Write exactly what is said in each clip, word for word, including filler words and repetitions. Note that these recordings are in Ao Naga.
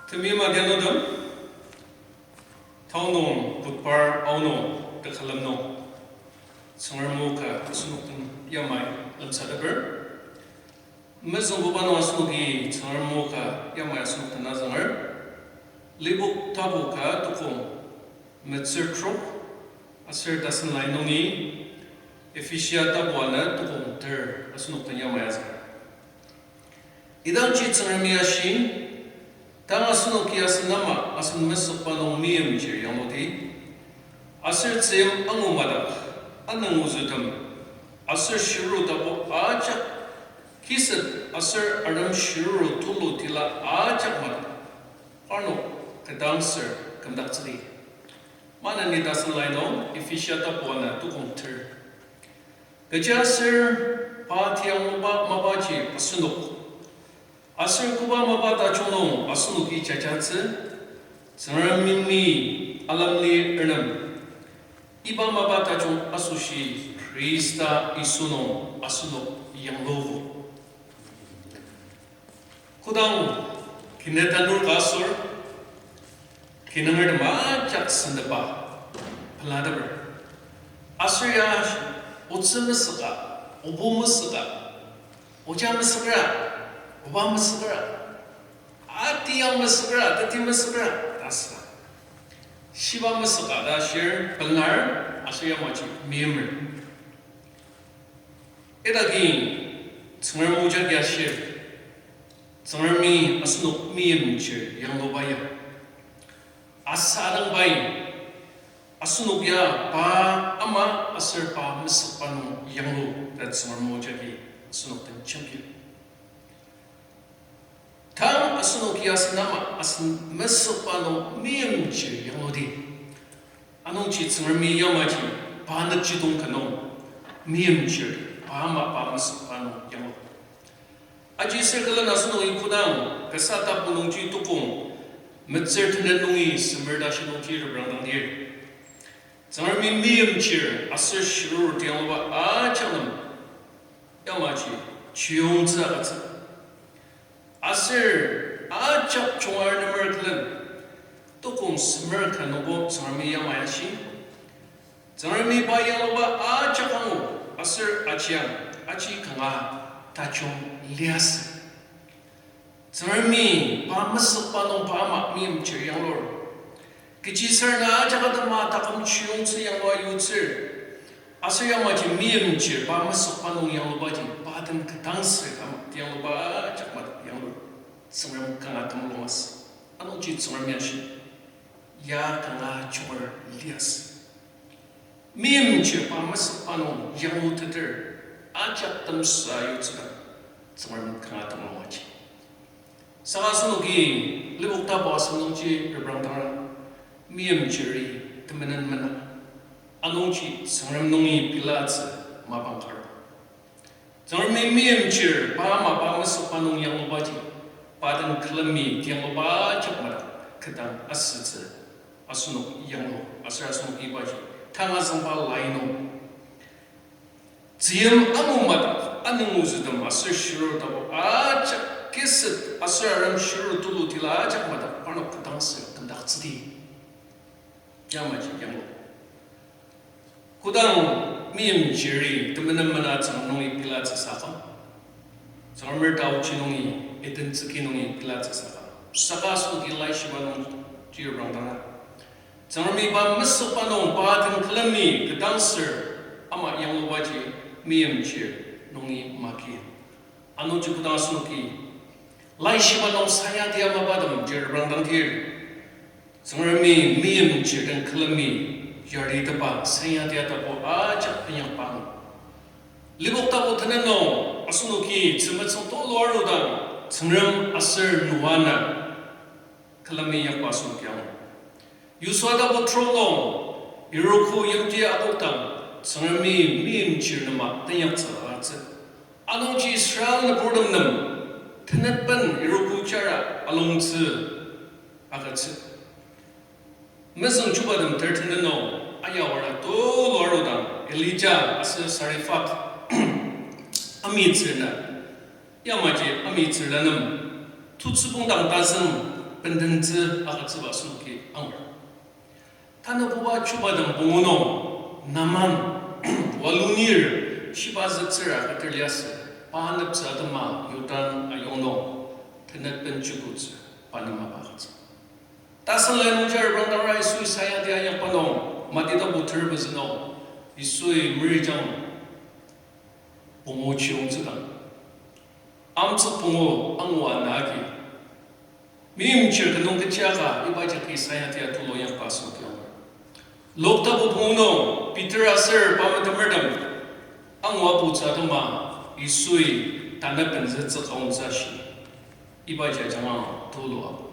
Temeim adianutem, tanü nung budbar aonung tekülem nung, Tsüngrem o ka asenok den yamai lemsateper. Mezüngbuba nung asenoki Tsüngrem o ka yamai asenok den azünger. Lipok tapu ka tukong metsür trok, aser tasen lai nungi Ephesia tapu ana tukong ter asenok den yamai azünger. Idangji Tsüngremi ashi, tang asenoki asen ama asen mesükba nung meimchir yangludi, aser tzüyim angu madak, anüng ozütem, aser shiru tapu ajak, kiset aser arem shiru tulu tila ajak madak, parnok ketdang ser kümdaktsüdi. Maneni tasen lai nung Ephesia tapu ana tukong ter. Kechiaser pa tiangba mapaji asenok, aser koba mapa tajung nung asenoki jajatsü, Tsüngremi alamli renem, iba mapa tajung asoshi Khrista Yisu nung asenok yanglugo. Kodang kine tanur ka asür, kinungertem ajak sentepa pelateper. Aser ya otsü mesüka, obo mesüka, oja mesükra, oba mesükra, atiang mesükra, teti mesükra, ta sü. Shiba mesüka ta shir pelar, aser yamaji meimer. Idaki Tsüngrem o jagi ashir, Tsüngremi asenok meimchir yangluba ya. Asadang pai, asenok ya pa ama aser pa mesükba nung yanglu ta Tsüngrem o jagi asenok den jembir. Tang asenoki asen ama asen mesükba nung meimchir yangludi. Anungji Tsüngremi yamaji pa nükjidong ka nung meimchir, pa ama pa mesükba nung yanglu. Aji sür külen asenoki kodang Kasa tapu nungji tukong metsür tenet nungi semer tashi nungji reprangdangdir, Tsüngremi meimchir aser shiruru tiangluba ajak nem yamaji chiyongtsü agütsü. Aser ajak junga arnemer külen tukong semer ka nungbo Tsüngremi yamai ashi. Tsüngremi pa yangluba ajak angu aser ajiang aji kanga tajung liasü. Tsüngremi pa mesükba nung pa ama meimchir yanglur. Kechi sür na ajak atema taküm chiyongtsü yanglu ayutsür. Aser yamaji meimchir pa mesükba nung yanglubaji pa den ketdangsür kama yangluba ajak madak yanglur. Tsüngrem kanga temulung asü. Anungji Tsüngremi ashi, ya kanga junger liasü. Meimchir pa mesükba nung yangluteter ajak temsa yutsüka Tsüngrem kanga temulung aji. Saka asenoki Lipok tapu asem nungji reprangdang, meimchiri temenen mena. Anungji Tsüngrem nungi pilatsü mapang kar. Tsüngremi meimchir pa ama pa mesükba nung yanglubaji, pa den külemi tiangluba ajak madak ketdang asütsü asenok yanglu aser asenok ibaji tanga züngba lai nung tzüyim angu madak anüng ozütem aser shiruru tapu ajak kiset aser arem shiruru tulu tila ajak madak parnok ketdangsür kümdaktsüdi. Yamaji yanglu. Kodang meimchiri temenen mena Tsüngrem nungi pilatsü saka, Tsüngremer taochi nungi, Eden tsüki nungi pilatsü saka, saka asenoki laishiba nungji reprangdanga, Tsüngremi pa mesükba nung pa den külemi ketdangsür ama yanglubaji meimchir nungi maki. Anungji kodang asenoki laishiba nung sanya tia mapatem ji reprangdangdir, Tsüngremi meimchir den külemi yaritepa sanya tia tapu ajak inyakba nung, Lipok tapu tenet nung asenoki tzümetsüng tulu arudang Tsüngrem aser Noa na külemi inyakba asenoki angur. Yosua tapu trok nung Yeriko yimti akokdang Tsüngremi meimchir nema teinyaktsü agütsü. Anungji Israel nüburtem nem tenetben Yeriko jara alongtsü agütsü. Mezüng Chubatem thirteen nung ayawara tulu arudang Elija aser Sarefat amitsürna, yamaji amitsürla nem tutsübongdang tazüng bendentsü agütsüba asenoki angur. Tanabuba chuba dang pungu nung, Naman, walunir, shiba zütsüra keter liasü, pa aneptsü atema Jordan ayong nung, tenet ben chukutsü, pa nem mapa agütsü. Tasen lai nungji reprangdang Yisui sayati inyakba nung, Mati tapu ter pezü nung, Yisui meyirijang pungu chiyongtsüdang, amtsük pungu angu ana agi, meimchir ka nung kechi aka iba jagi sayati tulu inyakba asenoki angur. Luk tapu pungu nung, Peter aser pa metemertem angu aputsü atema, Yisui tanü benzütsü kaungtsü ashi. Ibaji ajanga tulu apu.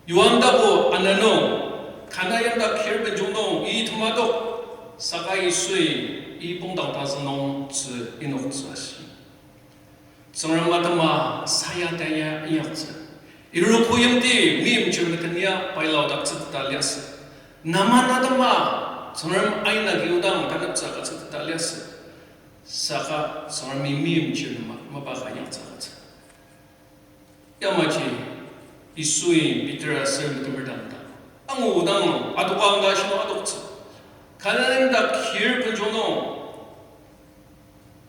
Johan tapu ana nung, Kana yimdak kir benjong nung i tematok, saka Yisui i pongdang tazü nung tzü inoktsü ashi. Tsüngrem atema sayati inyaktsü. Irogo yimti meimchir meten ya pai laodaktsüteta liasü. Naman atema Tsüngrem aina kiodang taneptsü agütsüteta liasü. Saka Tsüngremi meimchir ma-, mapa ka inyaktsü agütsü. Yamaji Yisui Peter aser metemertem dang, angu dang adoka anga shina adoktsü. Kana yimdak kir benjong nung,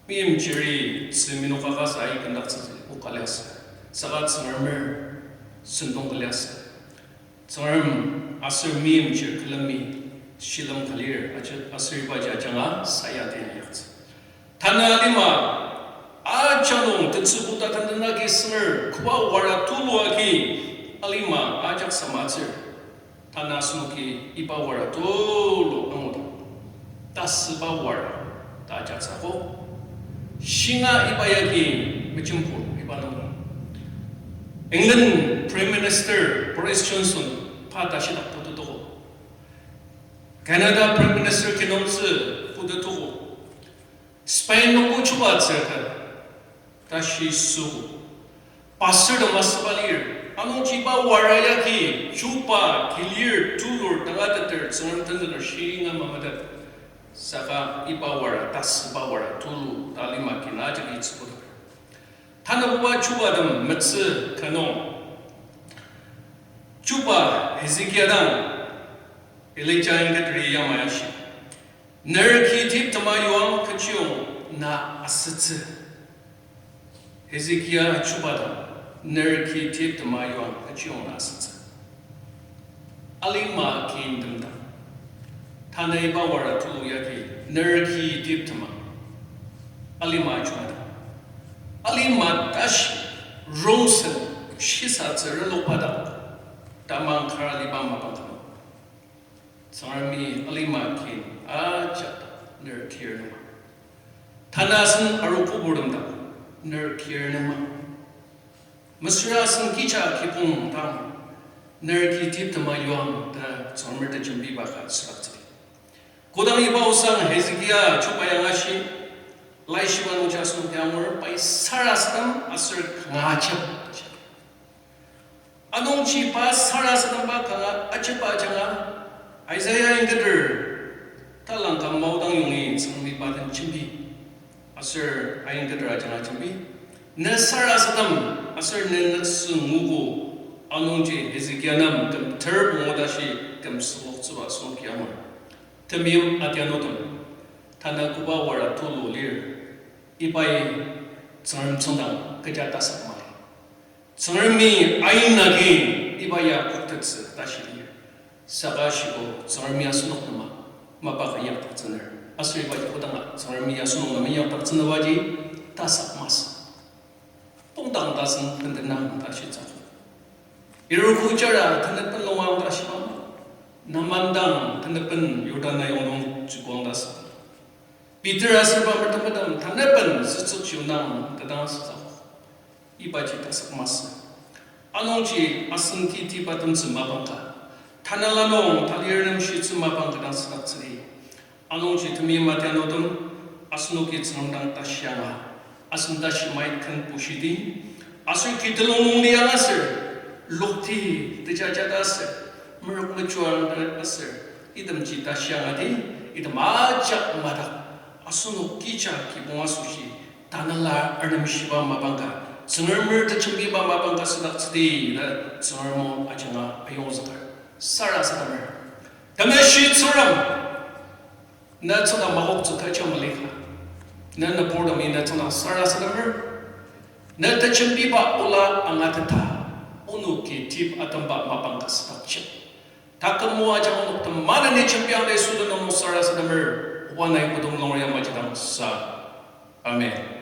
meimchiri tzü minokaka sa ai kümdaktsütsü oka liasü. Saka Tsüngremer sentong ka liasü. Tsüngrem aser meimchir külemi shilem ka lir, aji-, aser ibaji ajanga sayati inyaktsü. Tanü alima, ajak nung tetsübu ta tanü agi sünger koba wara tulu agi alima ajak samatsür. Tanü asenoki iba wara tulu anguda, tasüba wara ta ajak sako. Shinga iba yagi mejembur iba nung, England Prime Minister Boris Johnson pa tashidak putetogo. Canada Prime Minister kinungtsü putetogo. Spain nungbo chuba tsürka tashi süogo. Pastor dang masüba lir. Anungji iba wara yagi chuba kilir tulur tangateter Tsüngrem tenzener shinga mametet. Saka iba wara, tasüba wara tulu ta lima kina jagi tsübuter. Tanabuba chuba tem metsü ka nung, chuba Hezekia dang Elijah inketeri yamai ashi, ner ki tiptema yuang kechiyong na asütsü. Hezekia chuba dang, ner ki tiptema yuang kechiyong na asütsü. Alima kintem dang, tanü iba wara tulu yagi ner ki tiptema, alima chuba dang, alima tashi rongsen shisatsü renokba dang, tamang kar aliba mapang ka nung, Tsüngremi alima kin ajak ner kir nema. Tanü asen arogo purtem dang ner kir nema. Mesüra asen kija kibong dang ner ki tiptema yuang ta Tsüngremer jembiba ka südaktsüdi. Kodang iba osang Hezekia chuba ya angashi, Laishiba nungji asenoki angur, pai sarasadem aser kanga ajep. Anungji pa sarasademba kanga ajepa ajanga, Isaiah inketer talangka maodang yongi Tsüngremi pa den jembi. Aser inketer ajanga jembi, ne sarasadem aser ne nüksü nguogo. Anungji Hezekia nem küm ter pungu tashi küm sünoktsüba asenoki angur. Temeim atianutem, tanü koba wara tulu lir, ibai Tsüngrem tsüngdang kecha tasak mali. Tsüngremi ain agi iba ya koktettsü tashi lir. Saka shiko Tsüngremi asenok nem mapa ka inyakdaktsüner. Aser ibaji kodanga Tsüngremi asenok nem inyakdaktsünübaji tasak masü. Pongdang tasen bendenang ta shitsü. Irogo jara tenetben longwang ta shiba ma. Naman dang tenetben Jordan ayong nung jukong ta sü. Peter aser pa metemetem tenetben sütsük shionang ta dang sütsü. Ibaji tasak masü. Anungji asen titiba temtsü mapang ka, tanela nung talir nemshitsü mapang ka dang südaktsüdi. Anungji temeim atianutem, asenoki Tsüngrem dang tashi anga, asen tashi mait ken bushidi, aser kitelung nung liang aser, lokti tejajata aser, merük mechuang aser, itemji tashi angadi, item ajak madak, asenok kija kibong asoshi, tanela arnemshiba mapang ka, Tsüngremer tejembiba mapang ka südaktsüdi ta Tsüngrem o ajanga ayongzüker. Sarasademer. Temeshi Tsüngrem, na tsüngda makoktsü kaja malika. Na nüburtemi na tsüngda sarasademer. Na tejembiba ola angateta, onoki tip atemba mapang ka südaktsü. Taküm moaja onok temaneni jembiang ta Yisu tenüng nung sarasademer, oba nai kodong nung yamaji dang sa. Amen.